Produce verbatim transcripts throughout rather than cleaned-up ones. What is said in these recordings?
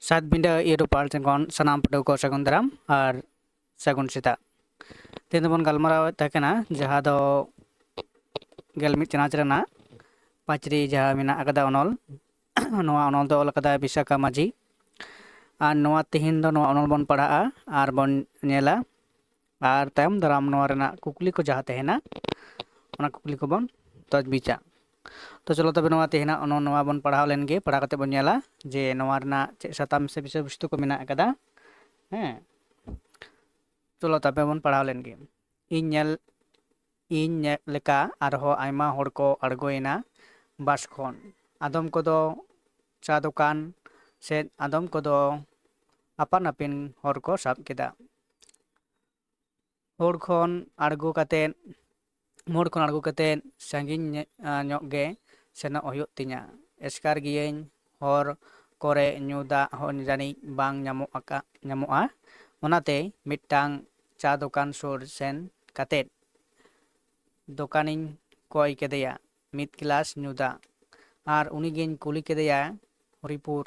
ᱥᱟᱛ ᱵᱤᱸᱰᱟᱹ YouTube ᱯᱟᱦᱴᱟ ᱥᱮᱱ ᱠᱷᱚᱱ ᱥᱟᱱᱟᱢ ᱯᱟᱹᱴᱷᱩᱣᱟᱹ ᱠᱚ ᱥᱟᱹᱜᱩᱱ ᱫᱟᱨᱟᱢ ᱟᱨ ᱥᱟᱹᱜᱩᱱ ᱥᱮᱛᱟᱜ᱾ ᱛᱮᱦᱮᱧ ᱫᱚᱵᱚᱱ ᱜᱟᱞᱢᱟᱨᱟᱣᱮᱫ ᱛᱟᱦᱮᱸ ᱠᱟᱱᱟ ᱡᱟᱦᱟᱸ ᱫᱚ ᱜᱮᱞ ᱢᱤᱫ ᱪᱟᱱᱟᱪ ᱨᱮᱱᱟᱜ ᱯᱟᱸᱪᱨᱤ ᱡᱟᱦᱟᱸ ᱢᱮᱱᱟᱜ ᱟᱠᱟᱫᱟ ᱚᱱᱚᱞ᱾ ᱱᱚᱣᱟ ᱚᱱᱚᱞ ᱫᱚ ᱚᱞ ᱟᱠᱟᱫᱟᱭ ᱵᱤᱥᱟᱠᱷᱟ ᱢᱟᱹᱡᱷᱤ᱾ ᱟᱨ ᱱᱚᱣᱟ ᱛᱮᱦᱮᱧ ᱫᱚ ᱱᱚᱣᱟ ᱚᱱᱚᱞ ᱵᱚᱱ ᱯᱟᱲᱦᱟᱜᱼᱟ ᱟᱨ ᱵᱚᱱ ᱧᱮᱞᱟ᱾ ᱟᱨ ᱛᱟᱭᱚᱢ ᱫᱟᱨᱟᱢ ᱱᱚᱣᱟ ᱨᱮᱱᱟᱜ ᱠᱩᱠᱞᱤ ᱠᱚ ᱡᱟᱦᱟᱸ ᱛᱟᱦᱮᱱᱟ, ᱚᱱᱟ ᱠᱩᱠᱞᱤ ᱠᱚᱵᱚᱱ ᱛᱚᱡᱽᱵᱤᱡᱟ᱾ ᱛᱚ ᱪᱚᱞᱚ ᱛᱚᱵᱮ ᱱᱚᱣᱟ ᱛᱮᱦᱮᱧᱟᱜ ᱚᱱᱚᱞ ᱱᱚᱣᱟ ᱵᱚᱱ ᱯᱟᱲᱦᱟᱣ ᱞᱮᱱ ᱜᱮ, ᱯᱟᱲᱦᱟᱣ ᱠᱟᱛᱮ ᱵᱚᱱ ᱧᱮᱞᱟ ᱡᱮ ᱱᱚᱣᱟ ᱨᱮᱱᱟᱜ ᱪᱮᱫ ᱥᱟᱛᱟᱢ ᱥᱮ ᱵᱤᱥᱚᱭ ᱵᱚᱥᱛᱩ ᱠᱚ ᱢᱮᱱᱟᱜ ᱟᱠᱟᱫᱟ᱾ ᱦᱮᱸ, ᱪᱚᱞᱚ ᱛᱚᱵᱮ ᱵᱚᱱ ᱯᱟᱲᱦᱟᱣ ᱞᱮᱱ ᱜᱮ᱾ ᱤᱧ ᱧᱮᱞ, ᱤᱧ ᱧᱮᱞ ᱞᱮᱠᱟ ᱟᱨᱦᱚᱸ ᱟᱭᱢᱟ ᱦᱚᱲ ᱠᱚ ᱟᱬᱜᱚᱭᱮᱱᱟ ᱵᱟᱥ ᱠᱷᱚᱱ᱾ ᱟᱫᱚᱢ ᱠᱚᱫᱚ ᱪᱟ ᱫᱚᱠᱟᱱ ᱥᱮᱫ, ᱟᱫᱚᱢ ᱠᱚᱫᱚ ᱟᱯᱟᱱ ᱟᱹᱯᱤᱱ ᱦᱚᱨ ᱠᱚ ᱥᱟᱵ ᱠᱮᱫᱟ᱾ ᱦᱚᱲ ᱠᱷᱚᱱ ᱟᱬᱜᱚ ᱠᱟᱛᱮᱫ, ᱢᱳᱲ ᱠᱷᱚᱱ ᱟᱬᱜᱚ ᱠᱟᱛᱮᱫ ᱥᱟᱺᱜᱤᱧ ᱧᱮ-, ᱟ, ᱧᱚᱜ ᱜᱮ ᱥᱮᱱᱚᱜ ᱦᱩᱭᱩᱜ ᱛᱤᱧᱟ᱾ ᱮᱥᱠᱟᱨ ᱜᱤᱭᱟᱹᱧ, ᱦᱚᱨ ᱠᱚᱨᱮ ᱧᱩ ᱫᱟᱜ ᱦᱚᱸ ᱡᱟᱹᱱᱤᱡ ᱵᱟᱝ ᱧᱟᱢᱚᱜ ᱟᱠᱟ-, ᱧᱟᱢᱚᱜᱼᱟ᱾ ᱚᱱᱟᱛᱮ ᱢᱤᱫᱴᱟᱝ ᱪᱟ ᱫᱚᱠᱟᱱ ᱥᱩᱨ ᱥᱮᱱ ᱠᱟᱛᱮᱫ ᱫᱚᱠᱟᱱᱤᱧ ᱠᱚᱭ ᱠᱮᱫᱮᱭᱟ ᱢᱤᱫ ᱜᱤᱞᱟᱥ ᱧᱩ ᱫᱟᱜ᱾ ᱟᱨ ᱩᱱᱤᱜᱮᱧ ᱠᱩᱞᱤ ᱠᱮᱫᱮᱭᱟ, "ᱦᱚᱨᱤᱯᱩᱨ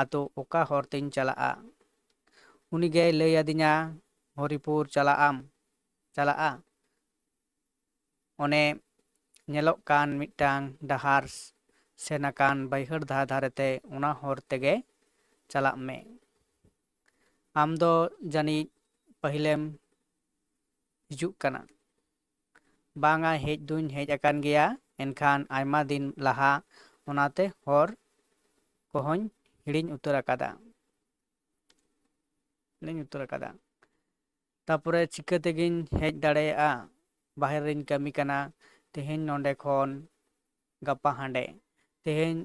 ᱟᱛᱳ ᱚᱠᱟ ᱦᱚᱨ ᱛᱮᱧ ᱪᱟᱞᱟᱜᱼᱟ?" ᱩᱱᱤᱜᱮᱭ ᱞᱟᱹᱭ ᱟᱹᱫᱤᱧᱟ, "ᱦᱚᱨᱤᱯᱩᱨ ᱪᱟᱞᱟᱜ ᱟᱢ, ᱪᱟᱞᱟᱜᱼᱟ, ᱚᱱᱮ ᱧᱮᱞᱚᱜ ᱠᱟᱱ ᱢᱤᱫᱴᱟᱝ ᱰᱟᱦᱟᱨ ᱥᱮᱱ ᱟᱠᱟᱱ ᱵᱟᱹᱭᱦᱟᱹᱲ ᱫᱷᱟᱨᱮ ᱫᱷᱟᱨᱮ ᱛᱮ, ᱚᱱᱟ ᱦᱚᱨ ᱛᱮᱜᱮ ᱪᱟᱞᱟᱜ ᱢᱮ᱾ ᱟᱢ ᱫᱚ ᱡᱟᱹᱱᱤᱡ ᱯᱟᱹᱦᱤᱞᱮᱢ ᱦᱤᱡᱩᱜ ᱠᱟᱱᱟ?" "ᱵᱟᱝᱟ, ᱦᱮᱡ ᱫᱩᱧ ᱦᱮᱡ ᱟᱠᱟᱱ ᱜᱮᱭᱟ, ᱮᱱᱠᱷᱟᱱ ᱟᱭᱢᱟ ᱫᱤᱱ ᱞᱟᱦᱟ, ᱚᱱᱟᱛᱮ ᱦᱚᱨ ᱠᱚᱦᱚᱸᱧ ᱦᱤᱲᱤᱧ ᱩᱛᱟᱹᱨ ᱟᱠᱟᱫᱟ, ᱦᱤᱲᱤᱧ ᱩᱛᱟᱹᱨ ᱟᱠᱟᱫᱟ᱾ ᱛᱟᱯᱚᱨᱮ ᱪᱤᱠᱟᱹ ᱛᱮᱜᱤᱧ ᱦᱮᱡ ᱫᱟᱲᱮᱭᱟᱜᱼᱟ? ᱵᱟᱦᱨᱮ ᱨᱤᱧ ᱠᱟᱹᱢᱤ ᱠᱟᱱᱟ, ᱛᱮᱦᱮᱧ ᱱᱚᱰᱮ ᱠᱷᱚᱱ ᱜᱟᱯᱟ ᱦᱟᱸᱰᱮ᱾ ᱛᱮᱦᱮᱧ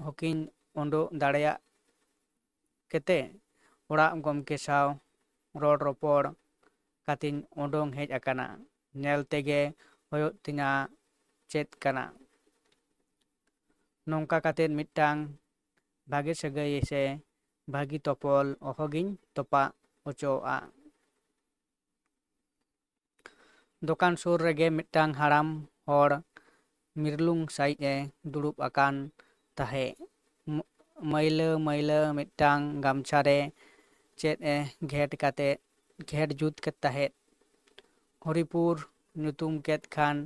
ᱦᱚᱸᱠᱤᱧ ᱩᱰᱩᱠ ᱫᱟᱲᱮᱭᱟᱜ ᱠᱮᱛᱮ?" ᱚᱲᱟᱜ ᱜᱚᱢᱠᱮ ᱥᱟᱶ ᱨᱚᱲ ᱨᱚᱯᱚᱲ ᱠᱟᱛᱮᱧ ᱩᱰᱩᱝ ᱦᱮᱡ ᱟᱠᱟᱱᱟ᱾ ᱧᱮᱞ ᱛᱮᱜᱮ ᱦᱩᱭᱩᱜ ᱛᱤᱧᱟ ᱪᱮᱫ ᱠᱟᱱᱟ᱾ ᱱᱚᱝᱠᱟ ᱠᱟᱛᱮᱫ ᱢᱤᱫᱴᱟᱝ ᱵᱷᱟᱜᱮ ᱥᱟᱹᱜᱟᱹᱭ ᱥᱮ ᱵᱷᱟᱹᱜᱤ ᱛᱚᱯᱚᱞ ᱚᱦᱚᱜᱤᱧ ᱛᱚᱯᱟᱜ ᱦᱚᱪᱚᱣᱟᱜᱼᱟ᱾ ᱫᱚᱠᱟᱱ ᱥᱩᱨ ᱨᱮᱜᱮ ᱢᱤᱫᱴᱟᱝ ᱦᱟᱲᱟᱢ ᱦᱚᱲ ᱢᱤᱨᱞᱩᱝ ᱥᱟᱹᱦᱤᱡ ᱮ ᱫᱩᱲᱩᱵ ᱟᱠᱟᱱ ᱛᱟᱦᱮᱸ᱾ ᱢᱚ-, ᱢᱟᱹᱭᱞᱟᱹ ᱢᱟᱹᱭᱞᱟᱹ ᱢᱤᱫᱴᱟᱝ ᱜᱟᱢᱪᱷᱟ ᱨᱮ ᱪᱮᱫ ᱮ ᱜᱷᱮᱴ ᱠᱟᱛᱮ, ᱜᱷᱮᱴ ᱡᱩᱛ ᱠᱮᱫ ᱛᱟᱦᱮᱸᱫ᱾ ᱦᱚᱨᱤᱯᱩᱨ ᱧᱩᱛᱩᱢ ᱠᱮᱫ ᱠᱷᱟᱱ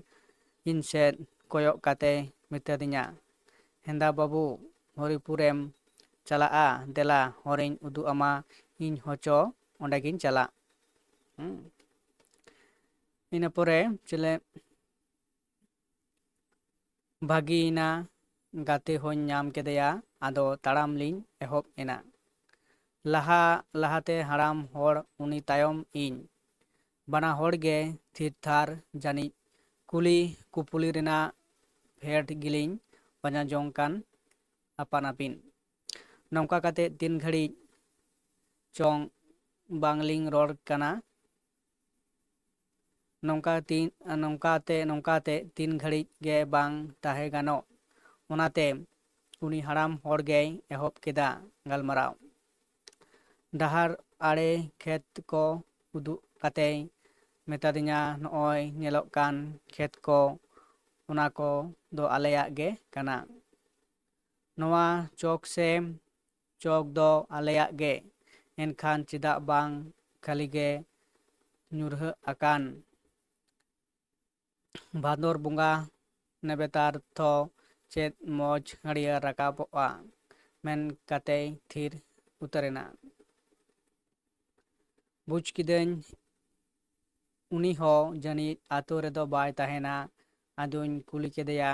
ᱤᱧ ᱥᱮᱫ ᱠᱚᱭᱚᱜ ᱠᱟᱛᱮᱭ ᱢᱮᱛᱟᱫᱤᱧᱟ, "ᱦᱮᱸᱫᱟ ᱵᱟᱹᱵᱩ, ᱦᱚᱨᱤᱯᱩᱨᱮᱢ ᱪᱟᱞᱟᱜᱼᱟ? ᱫᱮᱞᱟ, ᱦᱚᱨᱤᱧ ᱩᱫᱩᱜ ᱟᱢᱟ, ᱤᱧ ᱦᱚᱸᱪᱚ ᱚᱸᱰᱮ ᱜᱤᱧ ᱪᱟᱞᱟᱜ᱾" ᱦᱩᱸ᱾ ᱤᱱᱟᱹ ᱯᱚᱨᱮ ᱪᱮᱞᱮ ᱵᱷᱟᱹᱜᱤᱭᱮᱱᱟ, ᱜᱟᱛᱮ ᱦᱚᱸᱧ ᱧᱟᱢ ᱠᱮᱫᱮᱭᱟ, ᱟᱫᱚ ᱛᱟᱲᱟᱢ ᱞᱤᱧ ᱮᱦᱚᱵ ᱮᱱᱟ᱾ ᱞᱟᱦᱟ ᱞᱟᱦᱟᱛᱮ ᱦᱟᱲᱟᱢ ᱦᱚᱲ, ᱩᱱᱤ ᱛᱟᱭᱚᱢ ᱤᱧ᱾ ᱵᱟᱱᱟ ᱦᱚᱲ ᱜᱮ ᱛᱷᱤᱨ ᱛᱷᱟᱨ ᱡᱟᱹᱱᱤᱡ ᱠᱩᱞᱤ ᱠᱩᱯᱩᱞᱤ ᱨᱮᱱᱟᱜ ᱯᱷᱮᱰ ᱜᱮᱞᱤᱧ ᱯᱟᱸᱡᱟ ᱡᱚᱝ ᱠᱟᱱ ᱟᱯᱟᱱ ᱟᱹᱯᱤᱱ᱾ ᱱᱚᱝᱠᱟ ᱠᱟᱛᱮ ᱛᱤᱱ ᱜᱷᱟᱹᱲᱤᱡ ᱪᱚᱝ ᱵᱟᱝᱞᱤᱧ ᱨᱚᱲ ᱠᱟᱱᱟ᱾ ᱱᱚᱝᱠᱟ ᱛᱤᱱ, ᱱᱚᱝᱠᱟᱛᱮ, ᱱᱚᱝᱠᱟᱛᱮ ᱛᱤᱱ ᱜᱷᱟᱹᱲᱤᱡ ᱜᱮ ᱵᱟᱝ ᱛᱟᱦᱮᱸ ᱜᱟᱱᱚᱜ᱾ ᱚᱱᱟᱛᱮ ᱩᱱᱤ ᱦᱟᱲᱟᱢ ᱦᱚᱲ ᱜᱮᱭ ᱮᱦᱚᱵ ᱠᱮᱫᱟ ᱜᱟᱞᱢᱟᱨᱟᱣ᱾ ᱰᱟᱦᱟᱨ ᱟᱲᱮ ᱠᱷᱮᱛ ᱠᱚ ᱩᱫᱩᱜ ᱠᱟᱛᱮᱭ ᱢᱮᱛᱟᱫᱤᱧᱟ, "ᱱᱚᱜᱼᱚᱭ ᱧᱮᱞᱚᱜ ᱠᱟᱱ ᱠᱷᱮᱛ ᱠᱚ, ᱚᱱᱟ ᱠᱚ ᱫᱚ ᱟᱞᱮᱭᱟᱜ ᱜᱮ ᱠᱟᱱᱟ᱾ ᱱᱚᱣᱟ ᱪᱚᱠ ᱥᱮ ᱪᱚᱠ ᱫᱚ ᱟᱞᱮᱭᱟᱜ ᱜᱮ, ᱮᱱᱠᱷᱟᱱ ᱪᱮᱫᱟᱜ ᱵᱟᱝ ᱠᱷᱟᱹᱞᱤ ᱜᱮ ᱧᱩᱨᱦᱟᱹᱜ ᱟᱠᱟᱱ? ᱵᱷᱟᱫᱚᱨ ᱵᱚᱸᱜᱟ ᱱᱮᱵᱮᱛᱟᱨ ᱛᱷᱚ ᱪᱮᱫ ᱢᱚᱡᱽ ᱦᱟᱹᱨᱭᱟᱹᱲ ᱨᱟᱠᱟᱵᱚᱜᱼᱟ?" ᱢᱮᱱ ᱠᱟᱛᱮᱭ ᱛᱷᱤᱨ ᱩᱛᱟᱹᱨᱮᱱᱟ᱾ ᱵᱩᱡᱽ ᱠᱤᱫᱟᱹᱧ, ᱩᱱᱤ ᱦᱚᱸ ᱡᱟᱹᱱᱤᱡ ᱟᱛᱳ ᱨᱮᱫᱚ ᱵᱟᱭ ᱛᱟᱦᱮᱱᱟ᱾ ᱟᱫᱚᱧ ᱠᱩᱞᱤ ᱠᱮᱫᱮᱭᱟ,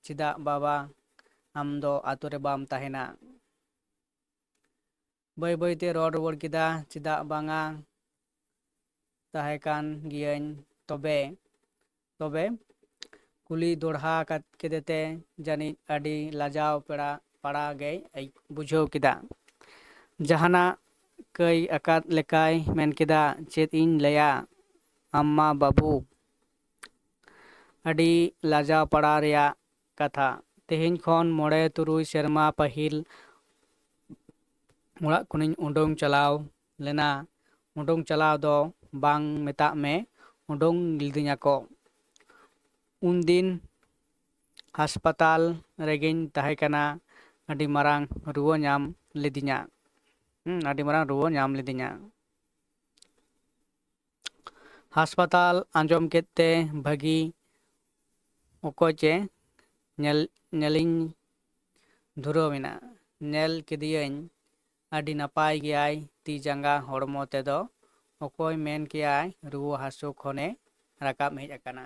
"ᱪᱮᱫᱟᱜ ᱵᱟᱵᱟ, ᱟᱢ ᱫᱚ ᱟᱛᱳ ᱨᱮ ᱵᱟᱢ ᱛᱟᱦᱮᱱᱟ?" ᱵᱟᱹᱭ ᱵᱟᱹᱭ ᱛᱮ ᱨᱚᱲ ᱨᱩᱣᱟᱹᱲ ᱠᱮᱫᱟ, "ᱪᱮᱫᱟᱜ ᱵᱟᱝᱟ, ᱛᱟᱦᱮᱸ ᱠᱟᱱ ᱜᱤᱭᱟᱹᱧ ᱛᱚᱵᱮ, ᱛᱚᱵᱮ?" ᱠᱩᱞᱤ ᱫᱚᱲᱦᱟ ᱠᱟᱛ-, ᱠᱮᱫᱮᱛᱮ ᱡᱟᱹᱱᱤᱡ ᱟᱹᱰᱤ ᱞᱟᱡᱟᱣ ᱯᱮᱲᱟ ᱯᱟᱲᱟ ᱜᱮᱭ ᱟᱹᱭ-, ᱵᱩᱡᱷᱟᱹᱣ ᱠᱮᱫᱟ᱾ ᱡᱟᱦᱟᱱᱟᱜ ᱠᱟᱹᱭ ᱟᱠᱟᱫ ᱞᱮᱠᱟᱭ ᱢᱮᱱ ᱠᱮᱫᱟ, "ᱪᱮᱫ ᱤᱧ ᱞᱟᱹᱭᱟ ᱟᱢᱢᱟ ᱵᱟᱹᱵᱩ, ᱟᱹᱰᱤ ᱞᱟᱡᱟᱣ ᱯᱟᱲᱟ ᱨᱮᱭᱟᱜ ᱠᱟᱛᱷᱟ᱾ ᱛᱮᱦᱮᱧ ᱠᱷᱚᱱ ᱢᱚᱬᱮ ᱛᱩᱨᱩᱭ ᱥᱮᱨᱢᱟ ᱯᱟᱹᱦᱤᱞ ᱚᱲᱟᱜ ᱠᱷᱚᱱᱤᱧ ᱩᱰᱩᱝ ᱪᱟᱞᱟᱣ ᱞᱮᱱᱟ᱾ ᱩᱰᱩᱝ ᱪᱟᱞᱟᱣ ᱫᱚ ᱵᱟᱝ ᱢᱮᱛᱟᱜ ᱢᱮ, ᱩᱰᱩᱝ ᱞᱤᱫᱤᱧᱟᱠᱚ᱾ ᱩᱱᱫᱤᱱ ᱦᱟᱥᱯᱟᱛᱟᱞ ᱨᱮᱜᱮᱧ ᱛᱟᱦᱮᱸ ᱠᱟᱱᱟ᱾ ᱟᱹᱰᱤ ᱢᱟᱨᱟᱝ ᱨᱩᱣᱟᱹ ᱧᱟᱢ ᱞᱤᱫᱤᱧᱟ᱾ ᱦᱩᱸ, ᱟᱹᱰᱤ ᱢᱟᱨᱟᱝ ᱨᱩᱣᱟᱹ ᱧᱟᱢ ᱞᱤᱫᱤᱧᱟ᱾ ᱦᱟᱥᱯᱟᱛᱟᱞ ᱟᱸᱡᱚᱢ ᱠᱮᱫ ᱛᱮ ᱵᱷᱟᱹᱜᱤ ᱚᱠᱚᱡ ᱮ ᱧᱮᱞ, ᱧᱮᱞᱤᱧ ᱫᱷᱩᱨᱟᱹᱣ ᱮᱱᱟ᱾ ᱧᱮᱞ ᱠᱮᱫᱮᱭᱟᱹᱧ, ᱟᱹᱰᱤ ᱱᱟᱯᱟᱭ ᱜᱮᱭᱟᱭ, ᱛᱤ ᱡᱟᱸᱜᱟ ᱦᱚᱲᱢᱚ ᱛᱮᱫᱚ ᱚᱠᱚᱭ ᱢᱮᱱ ᱠᱮᱭᱟᱭ ᱨᱩᱣᱟᱹ ᱦᱟᱹᱥᱩ ᱠᱷᱚᱱᱮ ᱨᱟᱠᱟᱵ ᱦᱮᱡ ᱟᱠᱟᱱᱟ᱾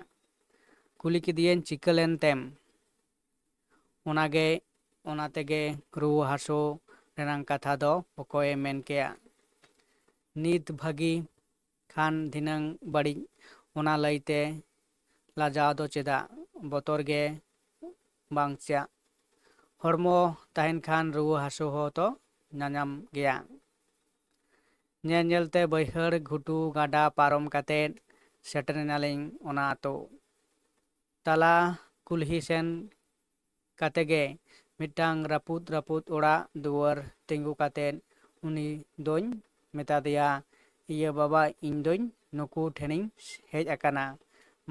ᱠᱩᱞᱤ ᱠᱮᱫᱮᱭᱟᱹᱧ, "ᱪᱤᱠᱟᱹ ᱞᱮᱱ ᱛᱮᱢ?" ᱚᱱᱟᱜᱮ, ᱚᱱᱟ ᱛᱮᱜᱮ ᱨᱩᱣᱟᱹ ᱦᱟᱹᱥᱩ ᱨᱮᱱᱟᱝ ᱠᱟᱛᱷᱟ ᱫᱚ ᱚᱠᱚᱭᱮ ᱢᱮᱱ ᱠᱮᱭᱟ? ᱱᱤᱛ ᱵᱷᱟᱹᱜᱤ ᱠᱷᱟᱱ ᱫᱷᱤᱱᱟᱹᱝ ᱵᱟᱹᱲᱤᱡ, ᱚᱱᱟ ᱞᱟᱹᱭᱛᱮ ᱞᱟᱡᱟᱣ ᱫᱚ ᱪᱮᱫᱟᱜ? ᱵᱚᱛᱚᱨ ᱜᱮ ᱵᱟᱝ ᱪᱮᱫ? ᱦᱚᱲᱢᱚ ᱛᱟᱦᱮᱱ ᱠᱷᱟᱱ ᱨᱩᱣᱟᱹ ᱦᱟᱹᱥᱩ ᱦᱚᱸ ᱛᱚ ᱧᱟᱧᱟᱢ ᱜᱮᱭᱟ᱾ ᱧᱮᱞ ᱧᱮᱞᱛᱮ ᱵᱟᱹᱭᱦᱟᱹᱲ, ᱜᱷᱩᱴᱩ, ᱜᱟᱰᱟ ᱯᱟᱨᱚᱢ ᱠᱟᱛᱮ ᱥᱮᱴᱮᱨ ᱮᱱᱟᱞᱤᱧ ᱚᱱᱟ ᱟᱛᱳ᱾ ᱛᱟᱞᱟ ᱠᱩᱞᱦᱤ ᱥᱮᱱ ᱠᱟᱛᱮ ᱜᱮ ᱢᱤᱫᱴᱟᱝ ᱨᱟᱹᱯᱩᱫ ᱨᱟᱹᱯᱩᱫ ᱚᱲᱟᱜ ᱫᱩᱣᱟᱹᱨ ᱛᱤᱸᱜᱩ ᱠᱟᱛᱮ ᱩᱱᱤ ᱫᱚᱧ ᱢᱮᱛᱟ ᱫᱮᱭᱟ, "ᱤᱭᱟᱹ ᱵᱟᱵᱟ, ᱤᱧ ᱫᱚᱧ ᱱᱩᱠᱩ ᱴᱷᱮᱱᱤᱧ ᱦᱮᱡ ᱟᱠᱟᱱᱟ,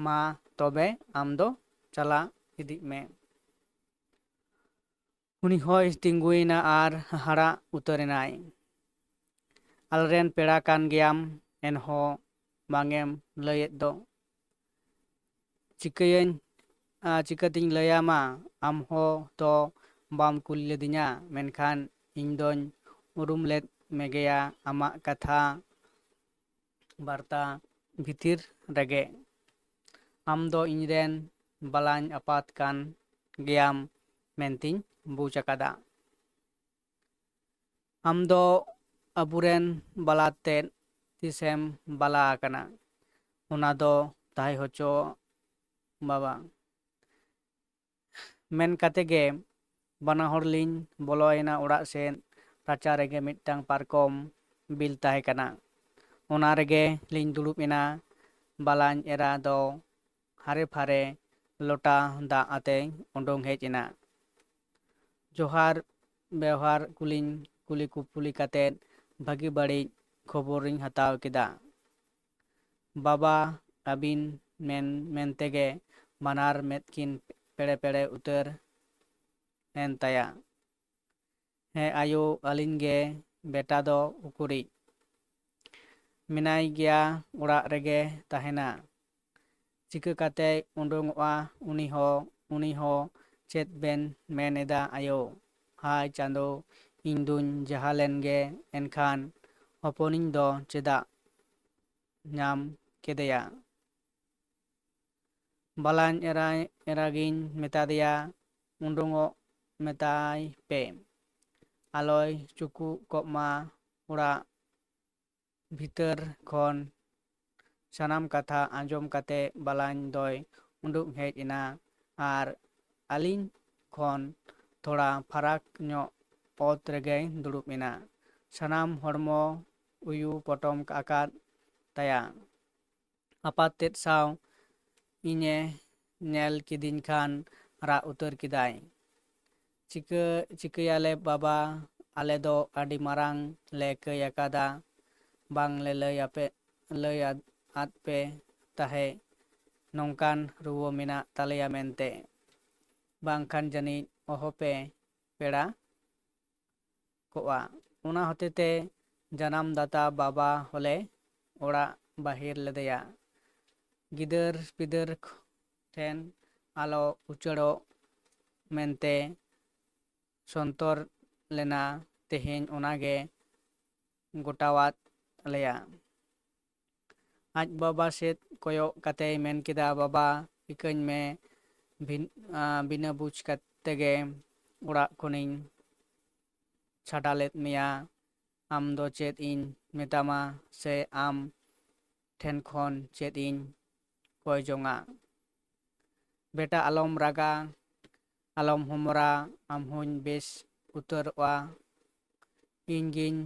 ᱢᱟ ᱛᱚᱵᱮ ᱟᱢ ᱫᱚ ᱪᱟᱞᱟᱜ ᱤᱫᱤᱜ ᱢᱮ᱾" ᱩᱱᱤ ᱦᱚᱸᱭ ᱛᱤᱸᱜᱩᱭᱮᱱᱟ ᱟᱨ ᱦᱟᱦᱟᱲᱟᱜ ᱩᱛᱟᱹᱨᱮᱱᱟᱭ᱾ "ᱟᱞᱮᱨᱮᱱ ᱯᱮᱲᱟ ᱠᱟᱱ ᱜᱮᱭᱟᱢ, ᱮᱱᱦᱚᱸ ᱵᱟᱝ ᱮᱢ ᱞᱟᱹᱭᱮᱫ ᱫᱚ?" "ᱪᱤᱠᱟᱹᱭᱟᱹᱧ, ᱟ, ᱪᱤᱠᱟᱹᱛᱤᱧ ᱞᱟᱹᱭᱟᱢᱟ? ᱟᱢ ᱦᱚᱸ ᱛᱚ ᱵᱟᱢ ᱠᱩᱞᱤ ᱞᱤᱫᱤᱧᱟ, ᱢᱮᱱᱠᱷᱟᱱ ᱤᱧ ᱫᱚᱧ ᱩᱨᱩᱢ ᱞᱮᱫ ᱢᱮᱜᱮᱭᱟ ᱟᱢᱟᱜ ᱠᱟᱛᱷᱟ ᱵᱟᱨᱛᱟ ᱵᱷᱤᱛᱤᱨ ᱨᱮᱜᱮ᱾ ᱟᱢ ᱫᱚ ᱤᱧᱨᱮᱱ ᱵᱟᱞᱟᱧ ᱟᱯᱟᱛ ᱠᱟᱱ ᱜᱮᱭᱟᱢ ᱢᱮᱱᱛᱤᱧ ᱵᱩᱡᱽ ᱟᱠᱟᱫᱟ᱾ ᱟᱢ ᱫᱚ ᱟᱵᱚᱨᱮᱱ ᱵᱟᱞᱟ ᱛᱮᱫ ᱛᱤᱥᱮᱢ ᱵᱟᱞᱟ ᱟᱠᱟᱱᱟ? ᱚᱱᱟ ᱫᱚ ᱛᱟᱦᱮᱸ ᱦᱚᱪᱚ, ᱵᱟᱵᱟ᱾" ᱢᱮᱱ ᱠᱟᱛᱮ ᱜᱮ ᱵᱟᱱᱟ ᱦᱚᱲ ᱞᱤᱧ ᱵᱚᱞᱚᱭᱮᱱᱟ ᱚᱲᱟᱜ ᱥᱮᱫ᱾ ᱨᱟᱪᱟ ᱨᱮᱜᱮ ᱢᱤᱫᱴᱟᱝ ᱯᱟᱨᱠᱚᱢ ᱵᱤᱞ ᱛᱟᱦᱮᱸ ᱠᱟᱱᱟ᱾ ᱚᱱᱟ ᱨᱮᱜᱮ ᱞᱤᱧ ᱫᱩᱲᱩᱵ ᱮᱱᱟ᱾ ᱵᱟᱞᱟᱧ ᱮᱨᱟ ᱫᱚ ᱦᱟᱨᱮ ᱯᱷᱟᱨᱮ ᱞᱚᱴᱟ ᱫᱟᱜ ᱟᱛᱮ ᱩᱰᱩᱝ ᱦᱮᱡ ᱮᱱᱟ᱾ ᱡᱚᱦᱟᱨ ᱵᱮᱣᱦᱟᱨ ᱠᱚᱞᱤᱧ ᱠᱩᱞᱤ ᱠᱩᱯᱩᱞᱤ ᱠᱟᱛᱮ ᱵᱷᱟᱹᱜᱤ ᱵᱟᱹᱲᱤᱡ ᱠᱷᱚᱵᱚᱨᱤᱧ ᱦᱟᱛᱟᱣ ᱠᱮᱫᱟ᱾ ᱵᱟᱵᱟ, ᱟᱹᱵᱤᱱ ᱢᱮᱱ ᱢᱮᱱ ᱛᱮᱜᱮ ᱵᱟᱱᱟᱨ ᱢᱮᱫ ᱠᱤᱱ ᱯᱮᱲᱮ ᱯᱮᱲᱮ ᱩᱛᱟᱹᱨ ᱮᱱ ᱛᱟᱭᱟ᱾ ᱦᱮᱸ ᱟᱭᱳ, ᱟᱹᱞᱤᱧ ᱜᱮ᱾ ᱵᱮᱴᱟ ᱫᱚ ᱩᱠᱩᱨᱤᱡ? ᱢᱮᱱᱟᱭ ᱜᱮᱭᱟ, ᱚᱲᱟᱜ ᱨᱮᱜᱮ ᱛᱟᱦᱮᱱᱟ᱾ ᱪᱤᱠᱟᱹ ᱠᱟᱛᱮᱭ ᱩᱰᱩᱝᱚᱜᱼᱟ ᱩᱱᱤ ᱦᱚᱸ? ᱩᱱᱤ ᱦᱚᱸ ᱪᱮᱫ ᱵᱮᱱ ᱢᱮᱱ ᱮᱫᱟ ᱟᱭᱳ? ᱦᱟᱭ ᱪᱟᱸᱫᱳ, ᱤᱧ ᱫᱩᱧ ᱡᱟᱦᱟᱸ ᱞᱮᱱ ᱜᱮ, ᱮᱱᱠᱷᱟᱱ ᱦᱚᱯᱚᱱᱤᱧ ᱫᱚ ᱪᱮᱫᱟᱜ ᱧᱟᱢ ᱠᱮᱫᱮᱭᱟ? ᱵᱟᱞᱟᱧ ᱮᱨᱟ, ᱮᱨᱟ ᱜᱤᱧ ᱢᱮᱛᱟ ᱫᱮᱭᱟ, ᱩᱰᱩᱝᱚᱜ ᱢᱮᱛᱟᱭ ᱯᱮ᱾ ᱟᱞᱚᱭ ᱪᱩᱠᱩᱜ ᱠᱚᱜ ᱢᱟ ᱚᱲᱟᱜ ᱵᱷᱤᱛᱟᱹᱨ ᱠᱷᱚᱱ᱾ ᱥᱟᱱᱟᱢ ᱠᱟᱛᱷᱟ ᱟᱸᱡᱚᱢ ᱠᱟᱛᱮ ᱵᱟᱞᱟᱧ ᱫᱚᱭ ᱩᱰᱩᱠ ᱦᱮᱡ ᱮᱱᱟ ᱟᱨ ᱟᱹᱞᱤᱧ ᱠᱷᱚᱱ ᱛᱷᱚᱲᱟ ᱯᱷᱟᱨᱟᱠ ᱧᱚᱜ ᱚᱛ ᱨᱮᱜᱮᱭ ᱫᱩᱲᱩᱵ ᱮᱱᱟ᱾ ᱥᱟᱱᱟᱢ ᱦᱚᱲᱢᱚ ᱩᱭᱩ ᱯᱚᱴᱚᱢ ᱟᱠᱟᱫ ᱛᱟᱭᱟ᱾ ᱟᱯᱟᱛ ᱛᱮᱫ ᱥᱟᱶ ᱤᱧᱮ ᱧᱮᱞ ᱠᱤᱫᱤᱧ ᱠᱷᱟᱱ ᱨᱟᱜ ᱩᱛᱟᱹᱨ ᱠᱮᱫᱟᱭ᱾ ᱪᱤᱠᱟᱹ, ᱪᱤᱠᱟᱹᱭᱟᱞᱮ ᱵᱟᱵᱟ, ᱟᱞᱮ ᱫᱚ ᱟᱹᱰᱤ ᱢᱟᱨᱟᱝ ᱞᱮ ᱠᱟᱹᱭ ᱟᱠᱟᱫᱟ, ᱵᱟᱝ ᱞᱮ ᱞᱟᱹᱭ ᱟᱯᱮ, ᱞᱟᱹᱭ ᱟᱫ, ᱟᱫ ᱯᱮ ᱛᱟᱦᱮᱸ ᱱᱚᱝᱠᱟᱱ ᱨᱩᱣᱟᱹ ᱢᱮᱱᱟᱜ ᱛᱟᱞᱮᱭᱟ ᱢᱮᱱᱛᱮ, ᱵᱟᱝᱠᱷᱟᱱ ᱡᱟᱹᱱᱤᱡ ᱚᱦᱚᱯᱮ ᱯᱮᱲᱟ ᱠᱚᱜᱼᱟ᱾ ᱚᱱᱟ ᱦᱚᱛᱮᱛᱮ ᱡᱟᱱᱟᱢ ᱫᱟᱛᱟ ᱵᱟᱵᱟ ᱦᱚᱞᱮ ᱚᱲᱟᱜ ᱵᱟᱹᱦᱤᱨ ᱞᱮᱫᱮᱭᱟ᱾ ᱜᱤᱫᱟᱹᱨ ᱯᱤᱫᱟᱹᱨ ᱴᱷᱮᱱ ᱟᱞᱚ ᱩᱪᱟᱹᱲᱚᱜ ᱢᱮᱱᱛᱮ ᱥᱚᱱᱛᱚᱨ ᱞᱮᱱᱟ᱾ ᱛᱮᱦᱮᱧ ᱚᱱᱟᱜᱮ ᱜᱚᱴᱟᱣᱟᱫ ᱞᱮᱭᱟ᱾ ᱟᱡ ᱵᱟᱵᱟ ᱥᱮᱫ ᱠᱚᱭᱚᱜ ᱠᱟᱛᱮᱭ ᱢᱮᱱ ᱠᱮᱫᱟ, ᱵᱟᱵᱟ, ᱤᱠᱟᱹᱧ ᱢᱮ, ᱵᱷᱤᱱ-, ᱟ, ᱵᱤᱱᱟᱹ ᱵᱩᱡᱽ ᱠᱟᱛᱮ ᱜᱮ ᱚᱲᱟᱜ ᱠᱷᱚᱱᱤᱧ ᱪᱷᱟᱰᱟ ᱞᱮᱫ ᱢᱮᱭᱟ᱾ ᱟᱢ ᱫᱚ ᱪᱮᱫ ᱤᱧ ᱢᱮᱛᱟᱢᱟ ᱥᱮ ᱟᱢ ᱴᱷᱮᱱ ᱠᱷᱚᱱ ᱪᱮᱫ ᱤᱧ ᱠᱚᱭ ᱡᱚᱝᱟ? ᱵᱮᱴᱟ, ᱟᱞᱚᱢ ᱨᱟᱜᱟ, ᱟᱞᱚᱢ ᱦᱚᱢᱚᱨᱟ, ᱟᱢ ᱦᱚᱸᱧ ᱵᱮᱥ ᱩᱛᱟᱹᱨᱚᱜᱼᱟ᱾ ᱤᱧ ᱜᱤᱧ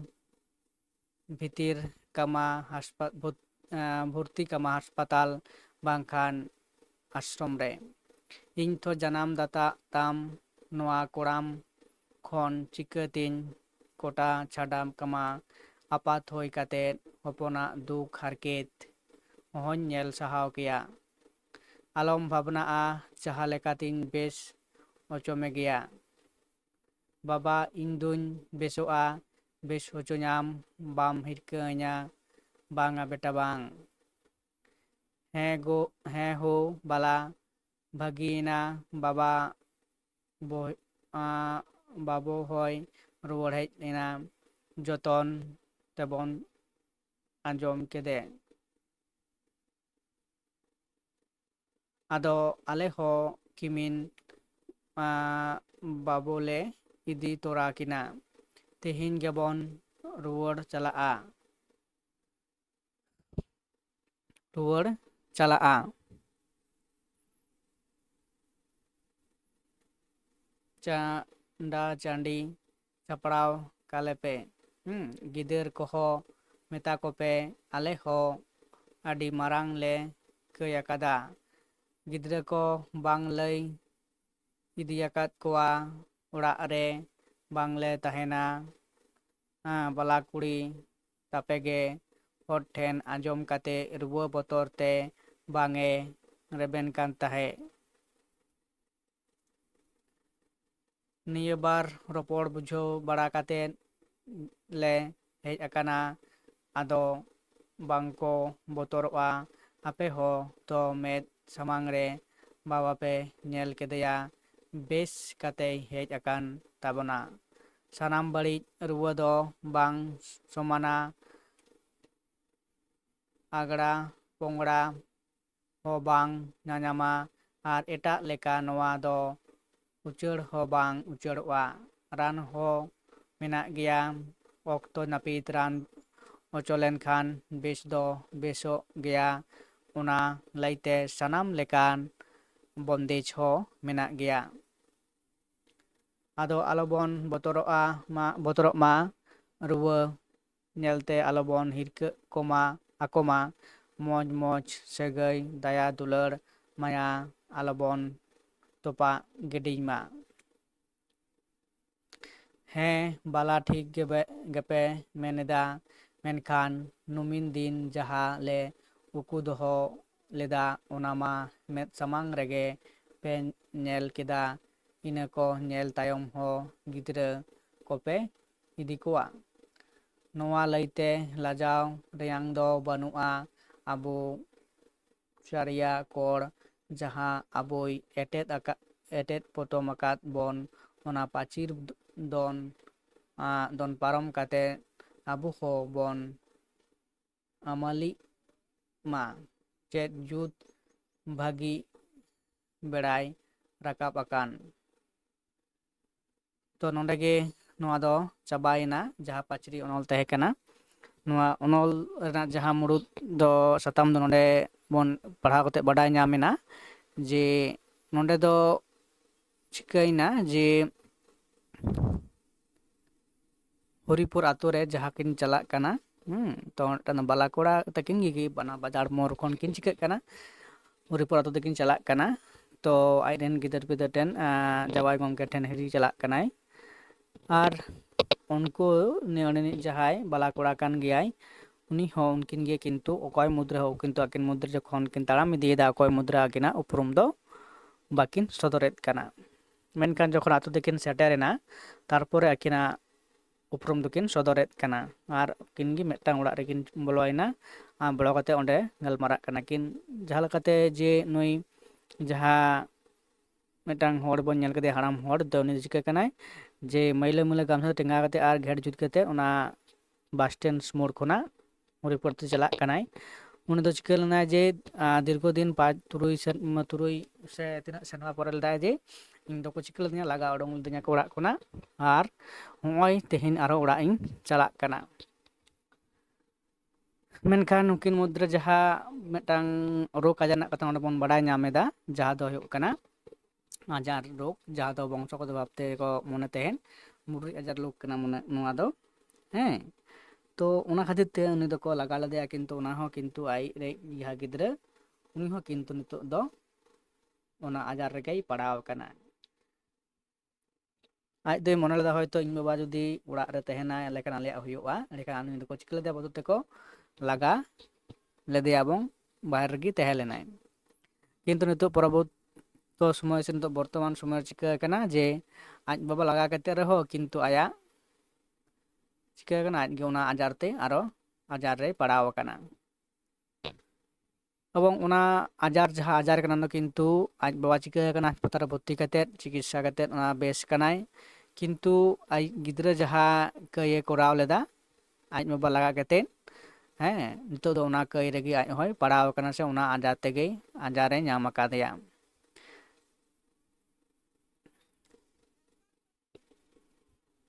ᱵᱷᱤᱛᱤᱨ ᱠᱟᱢᱟ ᱦᱟᱥᱯᱟ-, ᱵᱷᱩᱛ-, ᱮᱸ, ᱵᱷᱚᱨᱛᱤ ᱠᱟᱢᱟ ᱦᱟᱥᱯᱟᱛᱟᱞ ᱵᱟᱝᱠᱷᱟᱱ ᱟᱥᱨᱚᱢ ᱨᱮ᱾ ᱤᱧ ᱛᱚ ᱡᱟᱱᱟᱢ ᱫᱟᱛᱟ ᱛᱟᱢ, ᱱᱚᱣᱟ ᱠᱚᱲᱟᱢ ᱠᱷᱚᱱ ᱪᱤᱠᱟᱹᱛᱤᱧ ᱠᱚᱴᱟ ᱪᱷᱟᱰᱟ ᱠᱟᱢᱟ? ᱟᱯᱟᱛ ᱦᱩᱭ ᱠᱟᱛᱮ ᱦᱚᱯᱚᱱᱟᱜ ᱫᱩᱠ ᱦᱟᱨᱠᱮᱛ ᱚᱦᱚᱧ ᱧᱮᱞ ᱥᱟᱦᱟᱣ ᱠᱮᱭᱟ᱾ ᱟᱞᱚᱢ ᱵᱷᱟᱵᱽᱱᱟᱜᱼᱟ, ᱡᱟᱦᱟᱸ ᱞᱮᱠᱟᱛᱤᱧ ᱵᱮᱥ ᱚᱪᱚ ᱢᱮᱜᱮᱭᱟ᱾ ᱵᱟᱵᱟ, ᱤᱧ ᱫᱩᱧ ᱵᱮᱥᱚᱜᱼᱟ, ᱵᱮᱥ ᱦᱚᱪᱚᱧᱟᱢ, ᱵᱟᱢ ᱦᱤᱨᱠᱟᱹ ᱟᱹᱧᱟ ᱵᱟᱝᱟ ᱵᱮᱴᱟ ᱵᱟᱝ᱾ ᱦᱮᱸ ᱜᱚ, ᱦᱮᱸ ᱦᱳ ᱵᱟᱞᱟ, ᱵᱷᱟᱹᱜᱤᱭᱮᱱᱟ ᱵᱟᱵᱟ, ᱵᱚ-, ᱟᱸ, ᱵᱟᱵᱚ ᱦᱚᱸᱭ ᱨᱩᱣᱟᱹᱲ ᱦᱮᱡ ᱮᱱᱟ, ᱡᱚᱛᱚᱱ ᱛᱮᱵᱚᱱ ᱟᱸᱡᱚᱢ ᱠᱮᱫᱮ᱾ ᱟᱫᱚ ᱟᱞᱮ ᱦᱚᱸ ᱠᱤᱢᱤᱱ, ᱟᱸ, ᱵᱟᱵᱚ ᱞᱮ ᱤᱫᱤ ᱛᱚᱨᱟ ᱠᱤᱱᱟ᱾ ᱛᱮᱦᱮᱧ ᱜᱮᱵᱚᱱ ᱨᱩᱣᱟᱹᱲ ᱪᱟᱞᱟᱜᱼᱟ᱾ ᱨᱩᱣᱟᱹᱲ ᱪᱟᱞᱟᱜᱼᱟ᱾ ᱪᱟᱸᱰᱟ ᱪᱟᱸᱰᱤ ᱥᱟᱯᱲᱟᱣ ᱠᱟᱞᱮ ᱯᱮ᱾ ᱦᱩᱸ, ᱜᱤᱫᱟᱹᱨ ᱠᱚᱦᱚᱸ ᱢᱮᱛᱟ ᱠᱚᱯᱮ, ᱟᱞᱮ ᱦᱚᱸ ᱟᱹᱰᱤ ᱢᱟᱨᱟᱝ ᱞᱮ ᱠᱟᱹᱭ ᱟᱠᱟᱫᱟ᱾ ᱜᱤᱫᱽᱨᱟᱹ ᱠᱚ ᱵᱟᱝ ᱞᱟᱹᱭ ᱤᱫᱤᱭᱟᱠᱟᱫ ᱠᱚᱣᱟ, ᱚᱲᱟᱜ ᱨᱮ ᱵᱟᱝᱞᱮ ᱛᱟᱦᱮᱱᱟ᱾ ᱦᱮᱸ, ᱵᱟᱞᱟ ᱠᱩᱲᱤ ᱛᱟᱯᱮ ᱜᱮ ᱦᱚᱲ ᱴᱷᱮᱱ ᱟᱸᱡᱚᱢ ᱠᱟᱛᱮ ᱨᱩᱣᱟᱹ ᱵᱚᱛᱚᱨ ᱛᱮ ᱵᱟᱝ ᱮ ᱨᱮᱵᱮᱱ ᱠᱟᱱ ᱛᱟᱦᱮᱸᱫ᱾ ᱱᱤᱭᱟᱹ ᱵᱟᱨ ᱨᱚᱯᱚᱲ ᱵᱩᱡᱷᱟᱹᱣ ᱵᱟᱲᱟ ᱠᱟᱛᱮ ᱞᱮ ᱦᱮᱡ ᱟᱠᱟᱱᱟ᱾ ᱟᱫᱚ ᱵᱟᱝ ᱠᱚ ᱵᱚᱛᱚᱨᱚᱜᱼᱟ᱾ ᱟᱯᱮ ᱦᱚᱸ ᱛᱚ ᱢᱮᱫ ᱥᱟᱢᱟᱝ ᱨᱮ ᱵᱟᱵᱟ ᱯᱮ ᱧᱮᱞ ᱠᱮᱫᱮᱭᱟ, ᱵᱮᱥ ᱠᱟᱛᱮᱭ ᱦᱮᱡ ᱟᱠᱟᱱ ᱛᱟᱵᱚᱱᱟ᱾ ᱥᱟᱱᱟᱢ ᱵᱟᱹᱲᱤᱡ ᱨᱩᱣᱟᱹ ᱫᱚ ᱵᱟᱝ ᱥᱚᱢᱟᱱᱟ᱾ ᱟᱜᱽᱲᱟ ᱯᱚᱝᱲᱟ ᱦᱚᱸ ᱵᱟᱝ ᱧᱟᱧᱟᱢᱟ ᱟᱨ ᱮᱴᱟᱜ ᱞᱮᱠᱟ ᱱᱚᱣᱟ ᱫᱚ ᱩᱪᱟᱹᱲ ᱦᱚᱸ ᱵᱟᱝ ᱩᱪᱟᱹᱲᱚᱜᱼᱟ᱾ ᱨᱟᱱ ᱦᱚᱸ ᱢᱮᱱᱟᱜ ᱜᱮᱭᱟ᱾ ᱚᱠᱛᱚ ᱱᱟᱹᱯᱤᱛ ᱨᱟᱱ ᱚᱪᱚ ᱞᱮᱱᱠᱷᱟᱱ ᱵᱮᱥ ᱫᱚ ᱵᱮᱥᱚᱜ ᱜᱮᱭᱟ᱾ ᱚᱱᱟ ᱞᱟᱹᱭᱛᱮ ᱥᱟᱱᱟᱢ ᱞᱮᱠᱟᱱ ᱵᱚᱱᱫᱮᱡᱽ ᱦᱚᱸ ᱢᱮᱱᱟᱜ ᱜᱮᱭᱟ᱾ ᱟᱫᱚ ᱟᱞᱚᱵᱚᱱ ᱵᱚᱛᱚᱨᱚᱜᱼᱟ ᱢᱟ, ᱵᱚᱛᱚᱨᱚᱜ ᱢᱟ᱾ ᱨᱩᱣᱟᱹ ᱧᱮᱞᱛᱮ ᱟᱞᱚᱵᱚᱱ ᱦᱤᱨᱠᱟᱹᱜ ᱠᱚᱢᱟ, ᱟᱠᱚ ᱢᱟ᱾ ᱢᱚᱡᱽ ᱢᱚᱡᱽ ᱥᱟᱹᱜᱟᱹᱭ, ᱫᱟᱭᱟ ᱫᱩᱞᱟᱹᱲ, ᱢᱟᱭᱟ ᱟᱞᱚᱵᱚᱱ ᱛᱚᱯᱟᱜ ᱜᱤᱰᱤᱧ ᱢᱟ᱾ ᱦᱮᱸ ᱵᱟᱞᱟ, ᱴᱷᱤᱠ ᱜᱮᱯᱮ, ᱜᱮᱯᱮ ᱢᱮᱱ ᱮᱫᱟ, ᱢᱮᱱᱠᱷᱟᱱ ᱱᱩᱢᱤᱱ ᱫᱤᱱ ᱡᱟᱦᱟᱸ ᱞᱮ ᱩᱠᱩ ᱫᱚᱦᱚ ᱞᱮᱫᱟ, ᱚᱱᱟ ᱢᱟ ᱢᱮᱫ ᱥᱟᱢᱟᱝ ᱨᱮᱜᱮ ᱯᱮ ᱧᱮᱞ ᱠᱮᱫᱟ᱾ ᱤᱱᱟᱹ ᱠᱚ ᱧᱮᱞ ᱛᱟᱭᱚᱢ ᱦᱚᱸ ᱜᱤᱫᱽᱨᱟᱹ ᱠᱚᱯᱮ ᱤᱫᱤ ᱠᱚᱣᱟ᱾ ᱱᱚᱣᱟ ᱞᱟᱹᱭᱛᱮ ᱞᱟᱡᱟᱣ ᱨᱮᱭᱟᱝ ᱫᱚ ᱵᱟᱹᱱᱩᱜᱼᱟ᱾ ᱟᱵᱚ ᱥᱟᱹᱨᱤᱭᱟ ᱠᱚᱲ ᱡᱟᱦᱟᱸ ᱟᱵᱚᱭ ᱮᱴᱮᱫ ᱟᱠᱟᱫ, ᱮᱴᱮᱫ ᱯᱚᱴᱚᱢ ᱟᱠᱟᱫ ᱵᱚᱱ, ᱚᱱᱟ ᱯᱟᱹᱪᱤᱨ ᱫᱚᱱ, ᱟ, ᱫᱚᱱ ᱯᱟᱨᱚᱢ ᱠᱟᱛᱮ ᱟᱵᱚ ᱦᱚᱸ ᱵᱚᱱ ᱟᱢᱟᱞᱤᱜ ᱢᱟ᱾ ᱪᱮᱫ ᱡᱩᱛ ᱵᱷᱟᱹᱜᱤ ᱵᱮᱲᱟᱭ ᱨᱟᱠᱟᱵ ᱟᱠᱟᱱ᱾ ᱛᱚ ᱱᱚᱰᱮ ᱜᱮ ᱱᱚᱣᱟ ᱫᱚ ᱪᱟᱵᱟᱭᱮᱱᱟ, ᱡᱟᱦᱟᱸ ᱯᱟᱹᱪᱨᱤ ᱚᱱᱚᱞ ᱛᱟᱦᱮᱸ ᱠᱟᱱᱟ᱾ ᱱᱚᱣᱟ ᱚᱱᱚᱞ ᱨᱮᱱᱟᱜ ᱡᱟᱦᱟᱸ ᱢᱩᱲᱩᱫ ᱫᱚ, ᱥᱟᱛᱟᱢ ᱫᱚ ᱱᱚᱰᱮ ᱵᱚᱱ ᱯᱟᱲᱦᱟᱣ ᱠᱟᱛᱮ ᱵᱟᱰᱟᱭ ᱧᱟᱢ ᱮᱱᱟ ᱡᱮ ᱱᱚᱰᱮ ᱫᱚ ᱪᱤᱠᱟᱹᱭᱮᱱᱟ ᱡᱮ ᱦᱚᱨᱤᱯᱩᱨ ᱟᱛᱳ ᱨᱮ ᱡᱟᱦᱟᱸ ᱠᱤᱱ ᱪᱟᱞᱟᱜ ᱠᱟᱱᱟ, ᱦᱩᱸ, ᱛᱚ ᱢᱤᱫᱴᱟᱝ ᱵᱟᱞᱟ ᱠᱚᱲᱟ ᱛᱟᱹᱠᱤᱱ ᱜᱮ, ᱜᱮ ᱵᱟᱱᱟ ᱵᱟᱡᱟᱨ ᱢᱳᱲ ᱠᱷᱚᱱ ᱠᱤᱱ ᱪᱤᱠᱟᱹᱜ ᱠᱟᱱᱟ, ᱦᱚᱨᱤᱯᱩᱨ ᱟᱛᱳ ᱛᱮᱠᱤᱱ ᱪᱟᱞᱟᱜ ᱠᱟᱱᱟ᱾ ᱛᱚ ᱟᱡ ᱨᱮᱱ ᱜᱤᱫᱟᱹᱨ ᱯᱤᱫᱟᱹᱨ ᱴᱷᱮᱱ, ᱟᱸ, ᱡᱟᱶᱟᱭ ᱜᱚᱢᱠᱮ ᱴᱷᱮᱱ ᱦᱤᱨᱤ ᱪᱟᱞᱟᱜ ᱠᱟᱱᱟᱭ᱾ ᱟᱨ ᱩᱱᱠᱩ, ᱩᱱᱤ ᱚᱸᱰᱮᱱᱤᱡ ᱡᱟᱦᱟᱸᱭ ᱵᱟᱞᱟ ᱠᱚᱲᱟ ᱠᱟᱱ ᱜᱮᱭᱟᱭ, ᱩᱱᱤ ᱦᱚᱸ ᱩᱱᱠᱤᱱ ᱜᱮ ᱠᱤᱱᱛᱩ ᱚᱠᱚᱭ ᱢᱩᱫᱽ ᱨᱮᱦᱚᱸ, ᱠᱤᱱᱛᱩ ᱟᱹᱠᱤᱱ ᱢᱩᱫᱽ ᱨᱮ ᱡᱚᱠᱷᱚᱱ ᱠᱤᱱ ᱛᱟᱲᱟᱢ ᱤᱫᱤᱭᱮᱫᱟ, ᱚᱠᱚᱭ ᱢᱩᱫᱽ ᱨᱮ ᱟᱹᱠᱤᱱᱟᱜ ᱩᱯᱨᱩᱢ ᱫᱚ ᱵᱟᱹᱠᱤᱱ ᱥᱚᱫᱚᱨᱮᱫ ᱠᱟᱱᱟ᱾ ᱢᱮᱱᱠᱷᱟᱱ ᱡᱚᱠᱷᱚᱱ ᱟᱛᱳ ᱛᱮᱠᱤᱱ ᱥᱮᱴᱮᱨᱮᱱᱟ, ᱛᱟᱨᱯᱚᱨᱮ ᱟᱹᱠᱤᱱᱟᱜ ᱩᱯᱨᱩᱢ ᱫᱚᱠᱤᱱ ᱥᱚᱫᱚᱨᱮᱫ ᱠᱟᱱᱟ᱾ ᱟᱨ ᱩᱱᱠᱤᱱ ᱜᱮ ᱢᱤᱫᱴᱟᱝ ᱚᱲᱟᱜ ᱨᱮᱠᱤᱱ ᱵᱚᱞᱚᱭᱮᱱᱟ᱾ ᱟᱨ ᱵᱚᱞᱚ ᱠᱟᱛᱮ ᱚᱸᱰᱮ ᱜᱟᱞᱢᱟᱨᱟᱜ ᱠᱟᱱᱟ ᱠᱤᱱ, ᱡᱟᱦᱟᱸ ᱞᱮᱠᱟᱛᱮ ᱡᱮ ᱱᱩᱭ ᱡᱟᱦᱟᱸ ᱢᱤᱫᱴᱟᱝ ᱦᱚᱲ ᱵᱚᱱ ᱧᱮᱞ ᱠᱮᱫᱮᱭᱟ, ᱦᱟᱲᱟᱢ ᱦᱚᱲ ᱫᱚ, ᱩᱱᱤ ᱫᱚ ᱪᱤᱠᱟᱹ ᱠᱟᱱᱟᱭ ᱡᱮ ᱢᱟᱹᱭᱞᱟᱹ ᱢᱟᱹᱭᱞᱟᱹ ᱜᱟᱢᱪᱷᱟ ᱴᱮᱸᱜᱟ ᱠᱟᱛᱮ ᱟᱨ ᱜᱷᱮᱴ ᱡᱩᱛ ᱠᱟᱛᱮ ᱚᱱᱟ ᱵᱟᱥ ᱥᱴᱮᱱᱰ ᱢᱳᱲ ᱠᱷᱚᱱᱟᱜ ᱦᱚᱨᱤᱯᱩᱨ ᱛᱮ ᱪᱟᱞᱟᱜ ᱠᱟᱱᱟᱭ᱾ ᱩᱱᱤ ᱫᱚ ᱪᱤᱠᱟᱹ ᱞᱮᱱᱟᱭ ᱡᱮ, ᱟᱸ, ᱫᱤᱨᱜᱷᱚ ᱫᱤᱱ ᱯᱟᱸᱪ, ᱛᱩᱨᱩᱭ ᱥᱮᱨ-, ᱛᱩᱨᱩᱭ ᱥᱮ ᱛᱤᱱᱟᱹᱜ ᱥᱮᱨᱢᱟ ᱯᱚᱨᱮ ᱞᱮᱫᱟᱭ ᱡᱮ, ᱤᱧ ᱫᱚᱠᱚ ᱪᱤᱠᱟᱹ ᱞᱮᱫᱤᱧᱟ, ᱞᱟᱜᱟ ᱩᱰᱩᱝ ᱞᱮᱫᱤᱧᱟ ᱠᱚ ᱚᱲᱟᱜ ᱠᱷᱚᱱᱟᱜ, ᱟᱨ ᱦᱚᱸᱜᱼᱚᱭ ᱛᱮᱦᱮᱧ ᱟᱨᱦᱚᱸ ᱚᱲᱟᱜ ᱤᱧ ᱪᱟᱞᱟᱜ ᱠᱟᱱᱟ᱾ ᱢᱮᱱᱠᱷᱟᱱ ᱱᱩᱠᱤᱱ ᱢᱩᱫᱽᱨᱮ ᱡᱟᱦᱟᱸ ᱢᱤᱫᱴᱟᱝ ᱨᱳᱜᱽ ᱟᱡᱟᱨ ᱨᱮᱱᱟᱜ ᱠᱟᱛᱷᱟ ᱱᱚᱰᱮ ᱵᱚᱱ ᱵᱟᱰᱟᱭ ᱧᱟᱢ ᱮᱫᱟ, ᱡᱟᱦᱟᱸ ᱫᱚ ᱦᱩᱭᱩᱜ ᱠᱟᱱᱟ ᱟᱡᱟᱨ ᱨᱳᱜᱽ, ᱡᱟᱦᱟᱸ ᱫᱚ ᱵᱚᱝᱥᱚᱜᱚᱛ ᱵᱷᱟᱵᱽ ᱛᱮ ᱠᱚ ᱢᱚᱱᱮ ᱛᱟᱦᱮᱸᱱ, ᱢᱩᱰᱨᱤ ᱟᱡᱟᱨ ᱨᱳᱜᱽ ᱠᱟᱱᱟ ᱢᱚᱱᱮ ᱱᱚᱣᱟ ᱫᱚ, ᱦᱮᱸ᱾ ᱛᱚ ᱚᱱᱟ ᱠᱷᱟᱹᱛᱤᱨ ᱛᱮ ᱩᱱᱤ ᱫᱚᱠᱚ ᱞᱟᱜᱟ ᱞᱮᱫᱮᱭᱟ, ᱠᱤᱱᱛᱩ ᱚᱱᱟ ᱦᱚᱸ ᱠᱤᱱᱛᱩ ᱟᱡ ᱨᱮᱱ ᱡᱟᱦᱟᱸ ᱜᱤᱫᱽᱨᱟᱹ, ᱩᱱᱤ ᱦᱚᱸ ᱠᱤᱱᱛᱩ ᱱᱤᱛᱚᱜ ᱫᱚ ᱚᱱᱟ ᱟᱡᱟᱨ ᱨᱮᱜᱮᱭ ᱯᱟᱲᱟᱣ ᱟᱠᱟᱱᱟ᱾ ᱟᱡ ᱫᱚᱭ ᱢᱚᱱᱮ ᱞᱮᱫᱟ, ᱦᱚᱭᱛᱳ ᱤᱧ ᱵᱟᱵᱟ ᱡᱩᱫᱤ ᱚᱲᱟᱜ ᱨᱮ ᱛᱟᱦᱮᱱᱟᱭ, ᱮᱸᱰᱮᱠᱷᱟᱱ ᱟᱞᱮᱭᱟᱜ ᱦᱩᱭᱩᱜᱼᱟ᱾ ᱮᱸᱰᱮᱠᱷᱟᱱ ᱩᱱᱤ ᱫᱚᱠᱚ ᱪᱤᱠᱟᱹ ᱞᱮᱫᱮᱭᱟ, ᱵᱚᱫᱚᱞ ᱛᱮᱠᱚ ᱞᱟᱜᱟ ᱞᱮᱫᱮᱭᱟ ᱮᱵᱚᱝ ᱵᱟᱦᱨᱮ ᱨᱮᱜᱮ ᱛᱟᱦᱮᱸ ᱞᱮᱱᱟᱭ᱾ ᱠᱤᱱᱛᱩ ᱱᱤᱛᱚᱜ ᱯᱚᱨᱚᱵᱚᱨᱛᱤ ᱚᱠᱛᱚ ᱥᱚᱢᱚᱭ ᱥᱮ ᱱᱤᱛᱚᱜ ᱵᱚᱨᱛᱚᱢᱟᱱ ᱥᱚᱢᱚᱭ ᱨᱮ ᱪᱤᱠᱟᱹ ᱟᱠᱟᱱᱟ ᱡᱮ ᱟᱡ ᱵᱟᱵᱟ ᱞᱟᱜᱟ ᱠᱟᱛᱮ ᱨᱮᱦᱚᱸ ᱠᱤᱱᱛᱩ ᱟᱭᱟᱜ ᱪᱤᱠᱟᱹ ᱟᱠᱟᱱᱟ, ᱟᱡ ᱜᱮ ᱚᱱᱟ ᱟᱡᱟᱨ ᱛᱮ ᱟᱨᱚ ᱟᱡᱟᱨ ᱨᱮᱭ ᱯᱟᱲᱟᱣ ᱟᱠᱟᱱᱟ᱾ ᱮᱵᱚᱝ ᱚᱱᱟ ᱟᱡᱟᱨ, ᱡᱟᱦᱟᱸ ᱟᱡᱟᱨ ᱠᱟᱱᱟ, ᱚᱱᱟ ᱠᱤᱱᱛᱩ ᱟᱡ ᱵᱟᱵᱟ ᱪᱤᱠᱟᱹ ᱟᱠᱟᱱᱟ, ᱦᱟᱥᱯᱟᱛᱟᱞ ᱨᱮ ᱵᱷᱚᱨᱛᱤ ᱠᱟᱛᱮ ᱪᱤᱠᱤᱛᱥᱟ ᱠᱟᱛᱮ ᱚᱱᱟ ᱵᱮᱥ ᱠᱟᱱᱟᱭ, ᱠᱤᱱᱛᱩ ᱟᱡ ᱜᱤᱫᱽᱨᱟᱹ ᱡᱟᱦᱟᱸ ᱠᱟᱹᱭᱮ ᱠᱚᱨᱟᱣ ᱞᱮᱫᱟ ᱟᱡ ᱵᱟᱵᱟ ᱞᱟᱜᱟ ᱠᱟᱛᱮ, ᱦᱮᱸ, ᱱᱤᱛᱚᱜ ᱫᱚ ᱚᱱᱟ ᱠᱟᱹᱭ ᱨᱮᱜᱮ ᱟᱡ ᱦᱚᱸᱭ ᱯᱟᱲᱟᱣ ᱟᱠᱟᱱᱟ ᱥᱮ ᱚᱱᱟ ᱟᱡᱟᱨ ᱛᱮᱜᱮ ᱟᱡᱟᱨᱮ ᱧᱟᱢ ᱟᱠᱟᱫᱮᱭᱟ᱾